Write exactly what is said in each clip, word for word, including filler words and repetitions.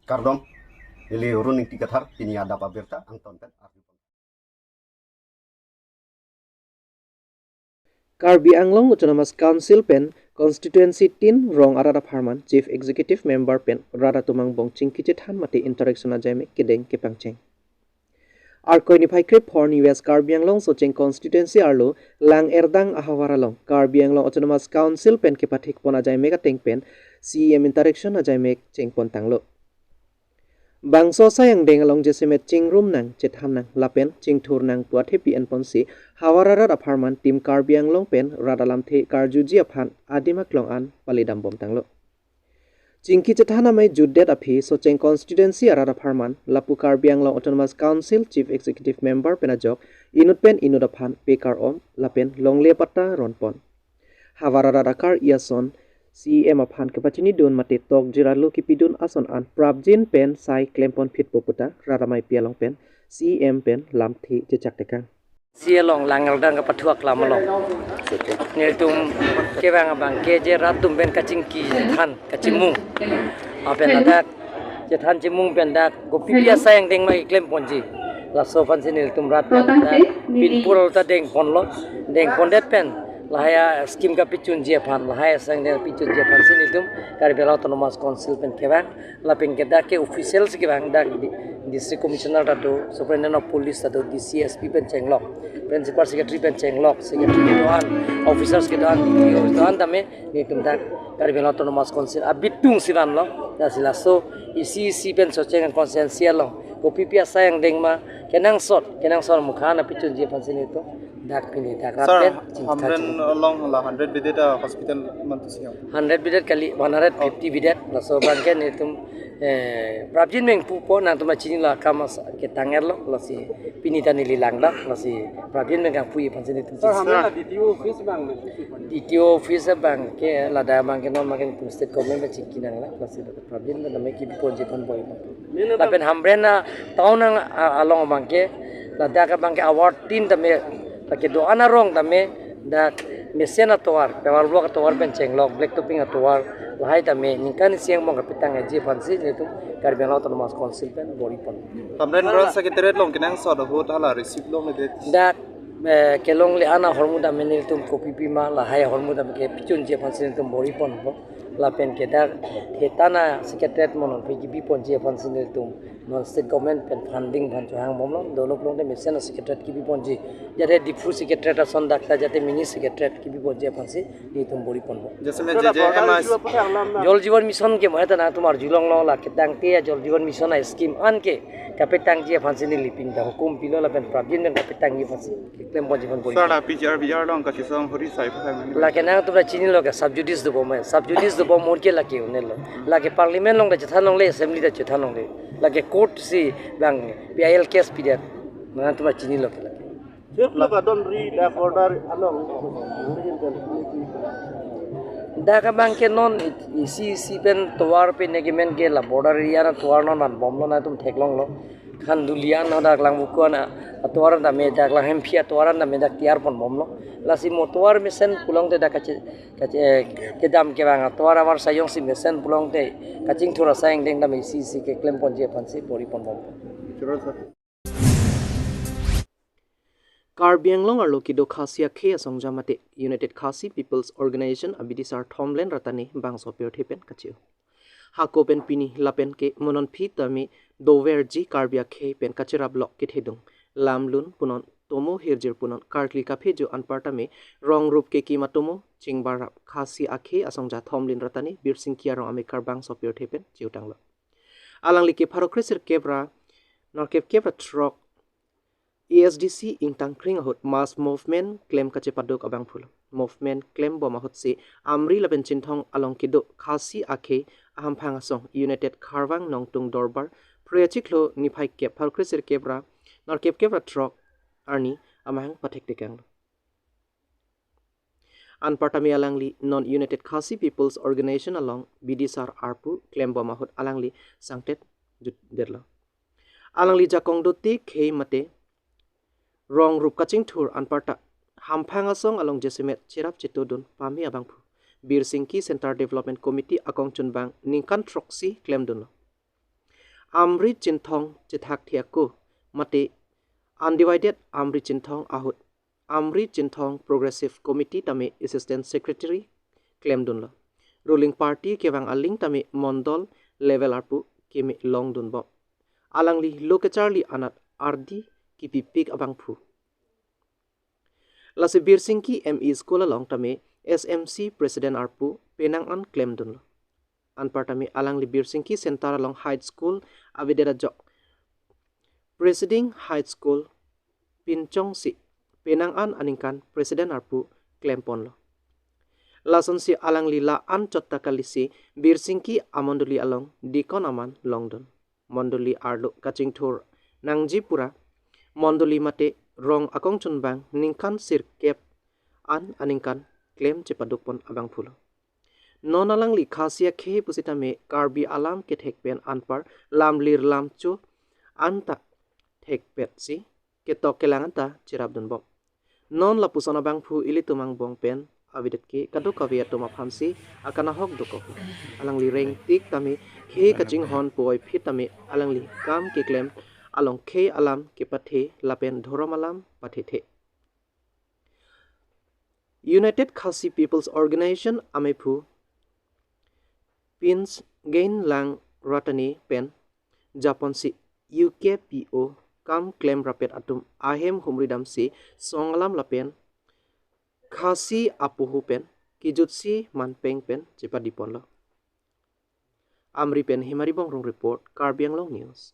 Kardom, neli Run Ingti Kathar, pini adap abirta angton pen arju. Karbi Anglong Autonomous Council pen Constituency tin rong arat apharman Chief Executive Member pen rat atum angbong chingki chethan mate interaction ajai mek kedeng kepangcheng. Arkoi niphai krephor ni West Karbi Anglong Socheng Constituency arlo Langerdang ahavar along Karbi Anglong Autonomous Council pen kepathik pon ajai mek ateng pen C E M interaction ajai mek chengpon tanglo. Bangso asai angdeng along jasemet chingrum nang, chethan nang lapen chingthur nang pu athepi enponsi havar arat apharman Team Karbi Anglong pen rat alamthe karjuji aphan adim aklong an palidam bom tanglo. Chingki chethan amei jutdet aphi Socheng Constituency arat apharman lapu Karbi Anglong Autonomous Council Chief Executive Member pen ajok inut pen inut aphan pekar om lapen longle patta ronpon. Havar arat akar-i ason C E M aphan kepachinidun mate tokjir alo kipidun ason an prapjin pen sai klempon phitpo puta rat ameipi along pen C E M pen lamthe chechak tekang. Si along Langerdang kapathuak lam along nelitum kevang abang ke je rat atum pen kachingki than kachimung. Apen ladak chethan chimung pen dak kopipi asai angdeng ma keklem ponji. Laso aphansi nelitum rat pen dak pinpur ta dengponlo, dengpondet pen lahai ascheme kapachunji aphan, lahai asai angdeng pachunji aphansi nelitum Karbi Anglong Autonomous Council pen kevang. Lapen ke dak ke official si kevang, dak di-, District Commissioner ta do, Superintendent of Police ta do, D C, S P pen chenglok, Principal Secretary pen chenglok, Secretary kedo-an, officers kedo-an, D T O do-an tame nelitum dak Karbi Anglong Autonomous Council abitung si vanlo. Lasi laso isi isi pen Socheng constituency along kopipi asai angdeng ma kenangsot, kenangsot mukha na pachunji aphansi nelitum dak pini dak rat Sir, pen chingki Hamren chinung. Along la hundred bedded a hospital mantu si ham? Hundred bedded kali, one hundred fifty bedded. Laso abang ke nelitum, eh, prapjin pen pupo, nangtum chinilo akam as-, ketang erlo, lasi pini ta neli langdak, lasi prapjin pen kangpu aphansi nelitum Sir, chini. Hamren la D T O office abang na? D T O office abang ke ladak abang ke non abang ke nelitum state government pen chingki nanglo, lasi prapjin pen tame kebi ponji aphan bor-i. Lapen Hamren a town ang a-, along abang ke, ladak abang ke award tin tame, lake do-an arong tame, dak mesen atovar, paving block atovar pen chenglok, black topping atovar, lahai tame ningkan isi angbong kapatangji aphansi nelitum Karbi Anglong Autonomous Council pen bor-i pon. Hamren Branch Secretariat along kenangsot ahut hala receive longledet? Dak, eh, kelongle-an ahormu tame nelitum kopipi ma, lahai ahormu tame kepachunji aphansi nelitum bor-i ponpo. Lapen ke dak Theta na Secretariat monon pe kebi ponji aphansi nelitum non state government pen funding aphan chohang bomlo, dolop along te mesen Secretariat kebi ponji, jate Diphu Secretariat ason dak ta jate mini Secretariat kebi ponji aphansi nelitum bor-i ponpo. Jasemet J J M I C. Jal Jeevan Mission ke mo eta nangtum arjulonglo, lake tangte Jal Jeevan Mission a scheme an ke kapatangji aphansi neli pini ta hukum pilo lapen prapjin pen kapatangji aphansi keklem ponji aphan bor-i. Sir, la P G R V R along kachesong hori sai pasang mani. Lake nangtum ta chinilo ke sub judice dobom, sub judice dobom mur ke lake un-elo. Lake parliament along ta chethan longle, assembly ta chethan longle. Lake court si bang P I L case pidet. Nangtum ta chinilo ke lake. Sir, la kadon ri dak border along. Dak abang ke non isi isi pen tovar pen agreement ke la border area na tovar non van bomlo, nangtum theklonglo. Khanduli an hadak Langvoku an atovar tame dak, Langhemphi atovar tame dak tiyar pon bomlo. Lasi mo tovar mesen pulote dak kache, kache, eh, kedam kevang atovar avar sayong si mesen pulote kachingthur asai angdeng tame isi isi keklem ponji aphansi bor-i pon bom. Karbi Anglong arlo kedo Khasi akhei asongja mate United Khasi People's Organization abidisar Thomlen Ratani bangso pirthe pen kache-o. Hako pen pini lapen ke mo non aphi tame doverji Karbi akhei pen kacherap lok kethedung, lamlun punon, tomo hirjir punon, karkli kaphejo anparta me rong rup kekim atomo chingbarap Khasi akhei asongja Thomlen Ratani Birsingki arong amekar bangso pirthe pen che-otanglo. Alangli ke pharo kresirkep ra nerkep kep ra throk A S D C ingtangkring ahut mass movement klem kachepaduk abangphulo. Movement klem bom ahutsi Amri lapen Chinthong along kedo Khasi akhei ahamphang asong United Kharvang Nongtung Dorbar Phre achiklo niphai kep pharo kresirkep ra nerkep kep ra throk arni amahang pathektekanglo. Anparta me alangli non United Khasi People's Organization along bidisar arpu klem bom ahut alangli sangtet jutdetlo. Alangli jakong dote khei mate rong rup kachingthur anparta hamphang asong along jasemet cherap chetodun pame abangphu Birsingki Centre Development Committee akongchunbang ningkan throksi klemdunlo. Amri Chinthong chethak thiaku mate Undivided Amri Chinthong ahut Amri Chinthong Progressive Committee tame Assistant Secretary klemdunlo. Ruling party kevang aling tame mondol level arpu keme longdunbom. Alangli lo kacharli anat ardi kipipik abangphu. Lasi Birsingki M E School along tame S M C President arpu penang an klemdunlo. Anpartame alangli Birsingki Center along High School avedet ajok Presiding High School pinchongsi penang an aningkan President arpu klemponlo. Lasonsi alangli la-an chotta kalisi Birsingki amondoli along Deacon aman longdun. Mondoli arlo kachingthur nangji pura mondoli mate rong akongchunbang ningkan sirkep an aningkan klem chepadukpon abangphulo. Non alangli Khasi akhei pusitame Karbi alam kethek pen anpar lamlir lamcho anta thekpetsi ketok kelang anta cherapdunbom. Non lapuson abangphu ilitum angbong pen avedet ke kadokave atum aphansi akanahok dokok. Alangli rengtik tame khei kachinghon puvoiphit tame alangli kam keklem along khei alam kepathe lapen dhorom alam pathethe. United Khasi People's Organization amephu Prince Geinlang Ratani pen japonsi U K P O kam klem rapet atum ahem humridamsi song alam lapen Khasi apoho pen kijutsi manpeng pen chepadiponlo. Amri pen Himari Bongrung report, Karbi Anglong News.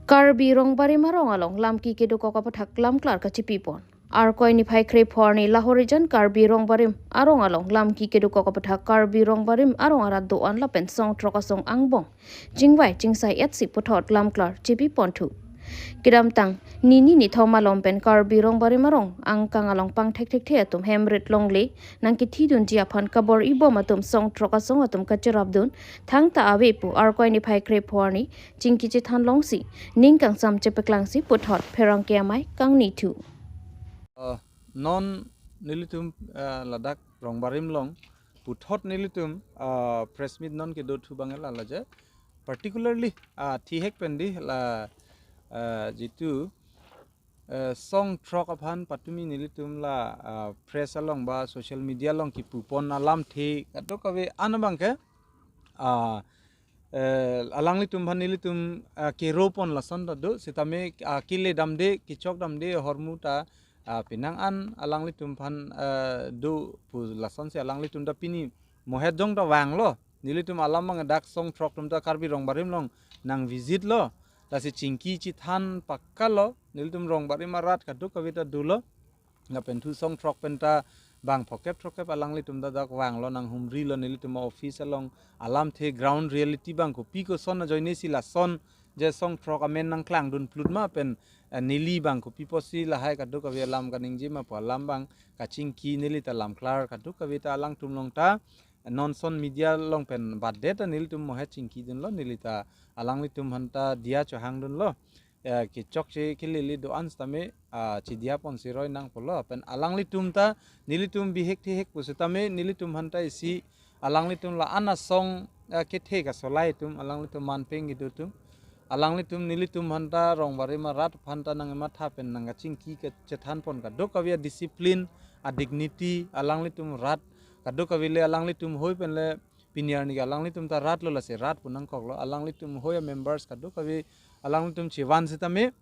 Karbi Rongbarim arong along lamki kedokok aputhak lamklar kachipipon. Arkoi niphai kre-pho arni Lahorijan Karbi Rongbarim arong along lamki kedokok aputhak Karbi Rongbarim arong arat do-an lapen song throk asong angbong chingvai chingsai etsi puthot lamklar chipiponthu. Kedamtang nini nithom malom pen Karbi Rongbarim arong angkang along pangthekthekthe atum hemrit longle nangkethidunji aphan kabor-ibom atum song throk asong atum kacherapdun thangta ave pu Arkoi niphai kre-pho arni chingki chethan longsi ning kangsam chepaklangsi puthot pherangke amei kangnithu. Uh, non nelitum, uh, ladak Rongbarim along puthot nelitum, uh, press meet non kedothu abang la laje particularly, uh, thihek pen di la, uh, jitu, uh, song throk aphan patumi nelitum la, uh, press along ba social media along kipupon alamthe kadokave an abangke, uh, eh, alanglitum aphan nelitum, ah, keropon lason ta do, sitame, ah, kele damde, kechok damde, ahormu ta, ah, penang an alanglitum aphan, ah, do pu lasonsi alanglitum ta pini mohet jong ta vanglo, nelitum alam abang dak song throk atum ta Karbi Rongbarim along nang visit lo, lasi chingki chethan pakka lo, nelitum Rongbarim arat kadokave ta dolo. Lapen thu song throk pen ta bang phokep throkkep alanglitum ta dak vanglo, nang humrilo nelitum office along alamthe ground reality abang kopi koson ajoinesi lason je song throk amen nangklangdun plut ma pen, eh, neli abang kopi pusi lahai kadokave alam kaningje ma pu alam abang kachingki neli ta lamklar kadokave ta alangtum along ta non son media along pen batdet ta nelitum mohet chingkidunlo, neli ta alanglitum aphan ta diya chohangdunlo. Eh, kechokche kelele do-an sitame, ah, chidiya ponsi roi nangpo lo. Pen alanglitum ta nelitum bihek thihek pusitame nelitum aphan ta isi alanglitum la-an asong, ah, kethek asolai atum alanglitum manpeng kedo atum. Alanglitum nelitum aphan ta Rongbarim arat aphan ta nangmatha pen nangkachingki kachethanpon kadokave a-discipline, a-dignity, alanglitum rat kadokave le alanglitum hoi pen le pini arni ke alanglitum ta rat lo, lasi rat pu nangkoklo, alanglitum hoi a-members kadokave alanglitum chevan sitame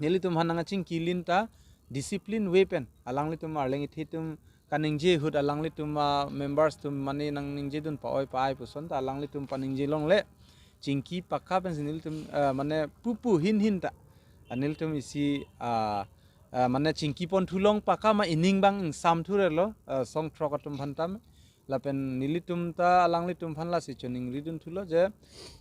nelitum aphan nangkachingki lin ta discipline way pen alanglitum arleng ithi atum kaningje ahut alanglitum a-members atum mane nangningjedun pa-oi pa-ai puson ta alanglitum paningje longle chingki pakka pensi nelitum, eh, mane pupu hinhin ta, ah, nelitum isi, ah, ah, mane chingkipon thulong pakka ma ining abang ingsamthu relo, ah, song throk atum aphan tame. Lapen nelitum ta alanglitum aphan lasi choningridun thulo je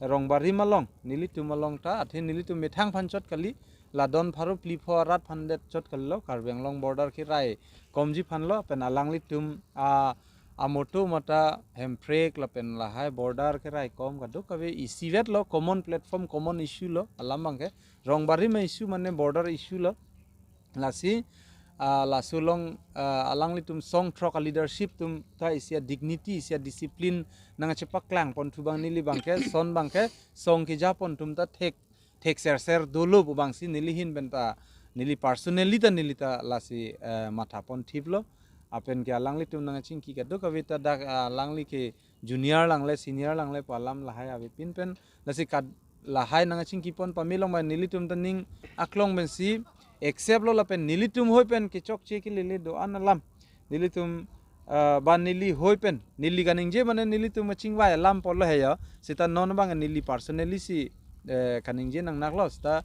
Rongbarim along nelitum along ta athe nelitum methang aphan chot kali, la don pharo phli pho arat aphan det chot kalilo, Karbi Anglong border kerai komji aphan lo, pen alanglitum a, a-motto mata hemprek lapen lahai border kerai kom kadokave isivet lo, common platform, common issue lo alam abangke, Rongbarim issue mane border issue lo. Lasi, ah, laso along, ah, alanglitum song throk a leadership atum ta isi a dignity, isi a discipline nangchepaklang pon thu abang neli abangke, lason abangke song keja pon atum ta thek, thek ser ser dolo pu abangsi neli ahin pen ta, neli personally ta, neli ta lasi, eh, matha pon thiplo. Lapen ke alanglitum nangchingki kadokave ta dak, ah, alangli ke junior lang le, senior lang le pu alam lahai avepin pen, lasi kad lahai nangchingki pon pame along ba nelitum ta ning aklong pensi accept lo lapen nelitum hoi pen kechokche kelele do-an alam. Nelitum, ah, ba neli hoi pen, neli kaningje mane nelitum kachingvai alam pulo he ya. Seta non abang neli personally si, eh, kaningje nangnaklo, seta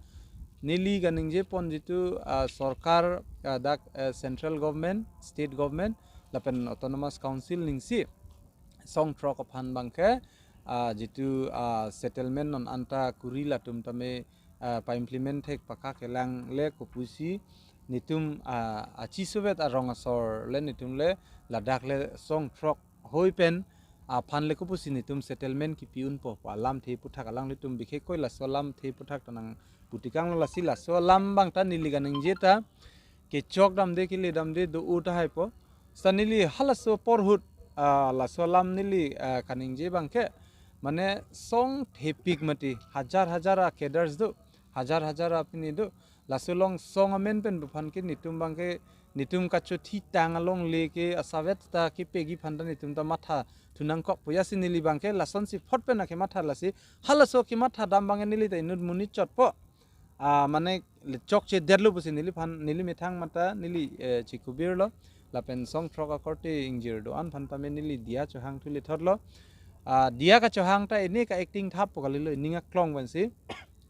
neli kaningje pon jitu, ah, sorkar, ah, dak, eh, central government, state government, lapen autonomous council aning si song throk aphan abangke, ah, jitu, ah, settlement non anta kuri latum tame, ah, pa-implement thek paka kelang le kopusi netum, ah, achi sovet arong asor le netum le ladak le song throk hoi pen aphan le kopusi netum settlement kipi unpo pu alamthe aphuthak alanglitum bikhe koi laso alamthe aphuthak ta nangputikanglo, lasi laso alam abang ta neli kaningje ta kechok damde kele damde do-o tahai po. Seta neli halaso apor ahut, ah, laso alam neli, ah, kaningje abangke, mane song thepik mati, hajar hajar a cadres do, hajar hajar a pini do. Laso along song amen pen buphan ke netum abangke, netum kachothi tang alongle ke asavet ta kepegi aphan ta netum ta matha thu nangkok pu ya si neli abangke lasonsi phot pen akematha, lasi halaso kematha dam abangke neli ta inut monit chotpo. Ah, mane le chokchedetlo pusi neliphan, neli methang mate neli, eh, chikubirlo. Lapen song throk akorte ingjir do-an aphan tame neli diya chohang thu lethotlo. Ah, diya kachohang ta ini ka acting thap pu kalilo, ning aklong pensi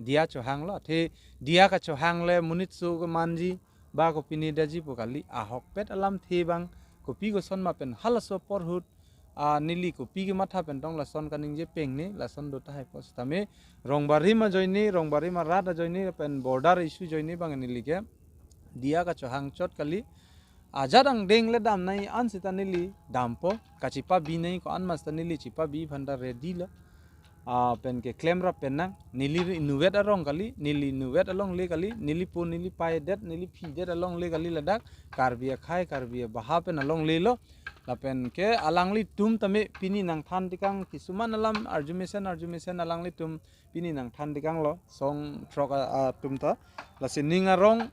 diya chohanglo. Athe diya kachohang le monit su kemanji ba kopine daji pu kali, ahokpet alamthe abang kopi koson ma pen halaso apor ahut, ah, neli kopi kematha pen tong lason kaningje pengne, lason do tahai po sitame, rong barim ajoine, rong barim arat ajoine pen border issue ajoine abang neli ke diya kachohang chot kali. Ajat angdeng le damnai an seta neli dampo, kachepabi nai ko-an ma seta neli chepabi aphan ta ready lo. Ah, pen ke klemrap pen nang, neli inutvet arong kali, neli inutvet alongle kali, neli po neli paidet, neli phidet alongle kali ladak, Karbi akhei, Karbi abaha pen alongle lo. Lapen ke alanglitum tame pini nangthan tikang, kisuman alam arjumesen, arjumesen alanglitum pini nangthan tikanglo, song throk a, atum ta. Lasi ning arong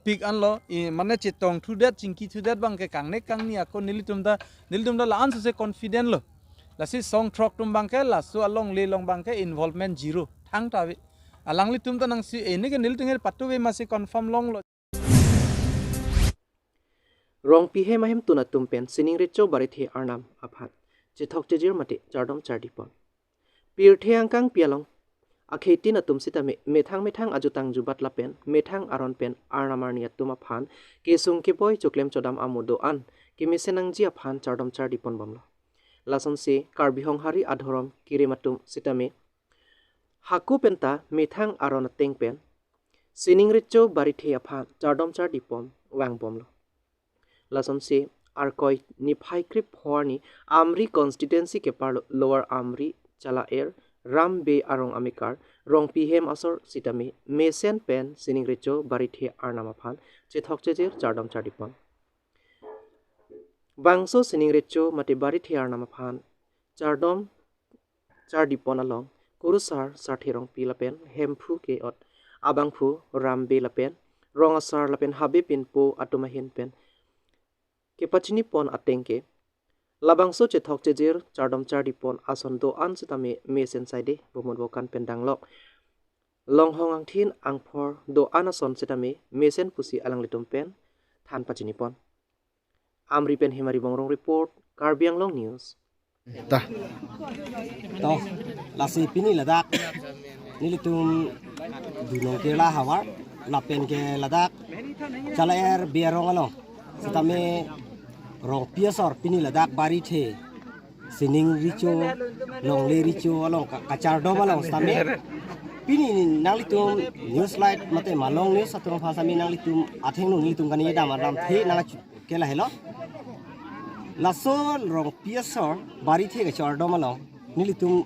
pik anlo, i mane chetong thudet, chingki thudet abangke kangnek kangni ako nelitum ta, nelitum ta la-an sose confident lo. Lasi song throk atum abangke, laso alongle along abangke involvement zero. Thangta ave. Alanglitum ta nangsi, eh, neke nelitum ke patu ave masi confirm longlo. Rongpi hem ahemtun atum pen sining recho barithe arnam aphan chethok chejir mate chardom chardi pon. Pirthe angkangpi along akhetin atum sitame methang methang ajutang jubat lapen methang aron pen arnam arni atum aphan kesung keboi choklem chodam amo do-an kemesen nangji aphan chardom chardi pon bomlo. Lasonsi Karbi Honghari adhorom kirim atum sitame hako penta methang aron ateng pen sining recho barithe aphan chardom chardi pon vang bomlo. Lasonsi Arkoi niphai krepho arni Amri constituency keparlo Lower Amri Chala-er Ram Bey arong amekar Rongpi hem asor sitame mesen pen sining recho barithe arnam aphan chethok chejir chardom chardi pon. Bangso sining recho mate barithe arnam aphan chardom chardi pon along kurusar Sarthe Rongpi lapen hemphu ke-ot abangphu Ram Bey lapen rong asar lapen habe pinpo atum ahin pen kepachini pon ateng ke, labangso chethok chejir chardom chardi pon ason do-an sitame mesen saide bomut bokan pen danglok longhong angthin angphor do-an ason sitame mesen pusi alanglitum pen than pachini pon. Amri pen Hemari Bongrung report, Karbi Anglong News. Ta. To, lasi pini ladak nelitum Dunong Kerala havar, lapen ke ladak Chala-er Bey arong along sitame Rongpi asor pini ladak barithe sining recho, longle recho along ka-, kachardom along sitame pini nanglitum News Light mate Malong News atum aphan sitame nanglitum athengno nelitum kani dam alamthe nangchu ke lahelo. Laso Rongpi asor barithe kachardom along nelitum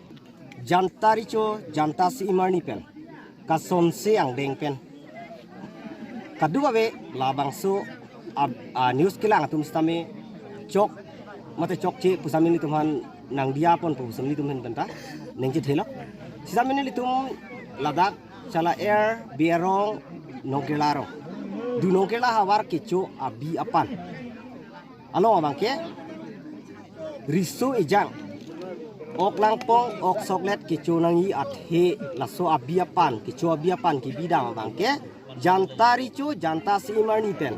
janta recho, janta si-im arni pen kasonse angdeng pen kadokave labangso Ab, ah, news kelang atum sitame chok mate chokche pusitame nelitum aphan nangdiya ponpo pusitame nelitum aphan penta ningje thelo. Sitame nelitum ladak Chala-er Berong Nongkirla arong, du Nongkirla havar kecho abi apan along abangke riso ejang ok langpong ok soklet kecho nangji athe laso abi apan, kecho abi apan kebidam abangke janta richo janta si-im arni pen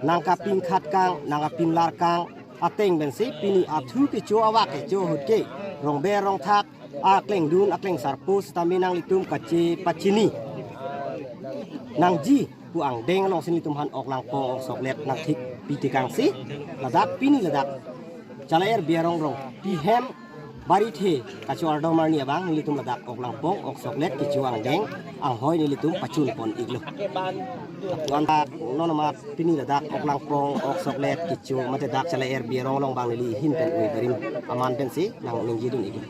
nangkapingkhat kang, nangkapinlar kang ateng pensi pini athu kecho, awak kecho ahut ke Rongber Rongthak aklengdun aklengsarpo sitame nanglitum kache pachini nangji pu angdeng alongsi nelitum aphan ok langpong ok soklet nangthik pitekangsi ladak pini ladak Chala-er Berong Rongpi hem Barithe kacho ardom arni abang nelitum ladak ok langpong ok soklet kecho angdeng anghoi nelitum pachun pon iklo. Antak non amat pini ladak ok langpong ok soklet kecho mate dak Chala-er Berong along abang neli ahin pen ui barim aman pensi nangningjedun iklo.